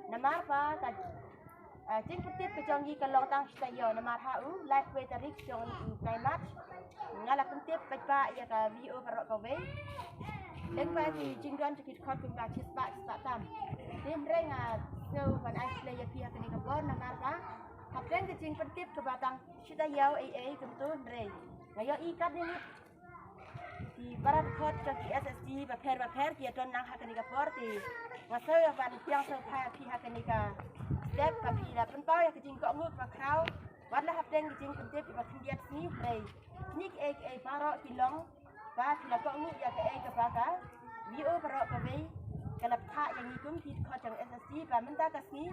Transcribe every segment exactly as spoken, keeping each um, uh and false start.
Namar ba ka, ah, jingpyntip ka jong ngi ka long tang shi taïew, namar ha u laiphew tarik jong u bnai March nga la pyntip paidbah ïa ka V O baroh kawei lyngba ki jingdon jong ki dkhot kumba shispah, shispah tam. Te hynrei nga sngew ban ai khublei ïa phi ha kane ka por namar ba hapdeng ka jingpyntip kaba tang shi taïew ei ei kumto hynrei nga ïohi katne ngut ki para dkhot jong ki S H G bapher bapher ki ïa don lang ha kane ka por. Te nga sngew ïa ban pdiang sngewbha ïa phi ha kane ka step ba phi la pynpaw ïa ka jingkohnguh kaba khraw. Wat la hapdeng ka jingpyntip iba khyndiat sngi hynrei kine kiei kiei baroh ki long ba phi la kohnguh ïa kaei kaba ka V O baroh kawei ka la bthah ïa ngi kum ki dkhot jong S H G ba mynta ka sngi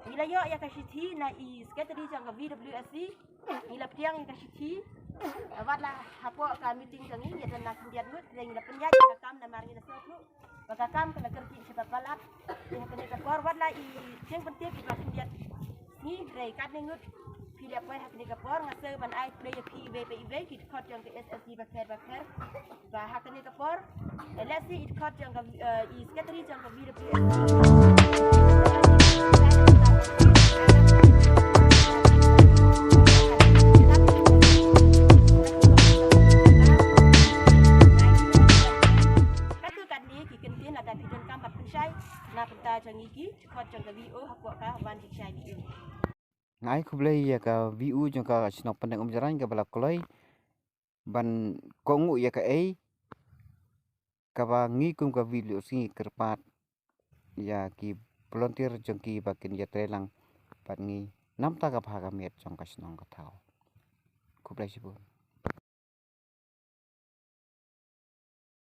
ngi la ïoh ïa ka shithi na i secretary jong ka V W S C. Ngi la pdiang ïa ka shithi, eh, wat la hapoh ka meeting jong ngi, ngi don lang khyndiat ngut, hynrei ngi la pynïaid ïa ka kam namar ngi la sngewthuh ba ka kam ka la kyrkieh shabar palat. Te ha kane ka por wat la i jingpyntip iba khyndiat sngi hynrei katne ngut phi la poi ha kane ka por. Nga sngew ban ai khublei ïa phi iwei pa iwei ki dkhot jong ka S H G bapher bapher. Ba ha kane ka por, eh, lehse i dkhot jong ka, eh, i secretary jong ka V W S C. Katto katne ki kyntien lada phi donkam ban pynshai na bynta jong ngi ki dkhot jong ka V O hapoh ka wan jingshai V O. Nga ai khublei ïa ka V O jong ka shnong Pyndengup Umjrain kaba la kloi ban kohnguh ïa kaei kaba ngi kum ka V W S C ngi kyrpad ïa ki volunteer jong ki ba kin ïatrei lang bad ngi na bynta ka bha ka miat jong ka shnong ka thaw. Khublei shibun.